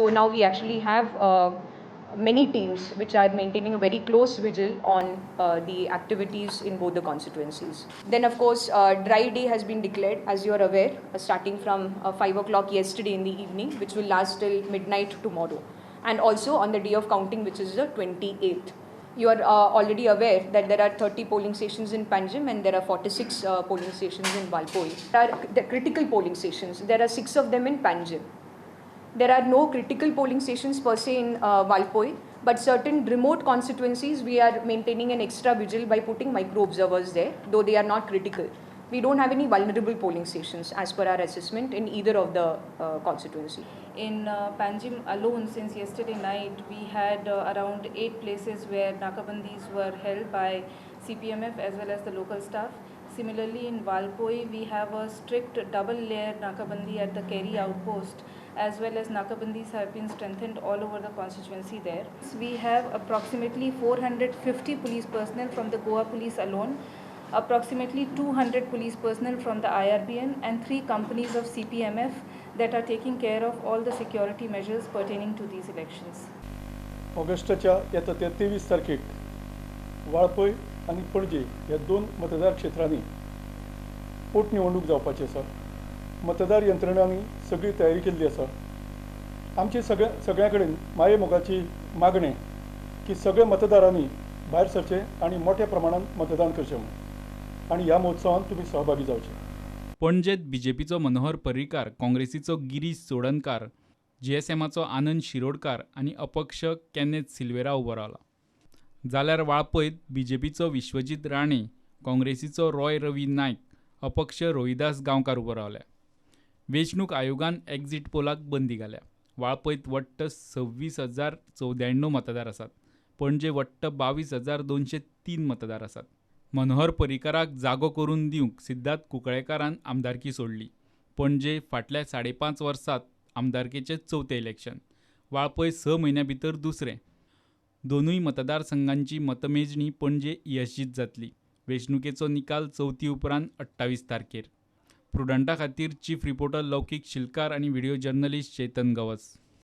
So now we actually have many teams which are maintaining a very close vigil on the activities in both the constituencies. Then of course, dry day has been declared, as you are aware, starting from 5 o'clock yesterday in the evening, which will last till midnight tomorrow, and also on the day of counting, which is the 28th. You are already aware that there are 30 polling stations in Panjim and there are 46 polling stations in Valpoi. There are the critical polling stations. There are 6 of them in Panjim. There are no critical polling stations per se in Valpoi, but certain remote constituencies we are maintaining an extra vigil by putting micro observers there, though they are not critical. We don't have any vulnerable polling stations as per our assessment in either of the constituency. In Panjim alone, since yesterday night, we had around 8 places where nakabandis were held by CPMF as well as the local staff. Similarly, in Valpoi, we have a strict double-layer nakabandi at the Keri outpost, as well as nakabandis have been strengthened all over the constituency there. We have approximately 450 police personnel from the Goa police alone, approximately 200 police personnel from the IRBN, and 3 companies of CPMF that are taking care of all the security measures pertaining to these elections. ऑगस्टाच्या येता त्या 23 तारखेक वाळपय आनी पणजे ह्या 2 मतदार क्षेत्रांनी पोटनिवडणूक जावपाची आसा. मतदार यंत्रणांनी सगळी तयारी केल्ली आसा. आमची सगळ्या कडेन माये मोगाची मागणें की सगळे मतदारांनी भायर सरचें आनी मोठ्या प्रमाणान मतदान करचें म्हणून, आनी ह्या महोत्सवान तुमी सहभागी जावचे. पणजेत बीजेपीचो मनोहर पर्रीकार, काँग्रेसीचो गिरीश चोडणकार, जीएसएमाचो आनंद शिरोडकार आनी अपक्ष केनेथ सिल्वेरा उबो रावला. जाल्यार वाळपयत बीजेपीचो विश्वजीत राणे, काँग्रेसीचो रॉय रवी नायक, अपक्ष रोहिदास गांवकार उबो रावल्या. वेंचणूक आयोगान एक्झिट पोलाक बंदी घाल्या. वाळपयत वट्ट 26,094 मतदार आसात. पणजे वट्ट 22,203 मतदार आसात. मनोहर पर्रीकाराक जागो करून दिवंक सिद्धार्थ कुंकळेकारान आमदारकी सोडली. पणजे फाटल्या 5.5 वर्सांत आमदारकेचें चवथें इलेक्शन, वाळपय 6 म्हयन्यां भितर दुसरें. दोनूय मतदारसंघांची मतमेजणी पणजे यशजीत जातली. वेंचणुकेचो निकाल चवथी उपरांत 28 तारखेर. प्रुडंटा खातीर चीफ रिपोर्टर लौकीक शिलकार आनी व्हिडिओ जर्नलिस्ट चेतन गवस.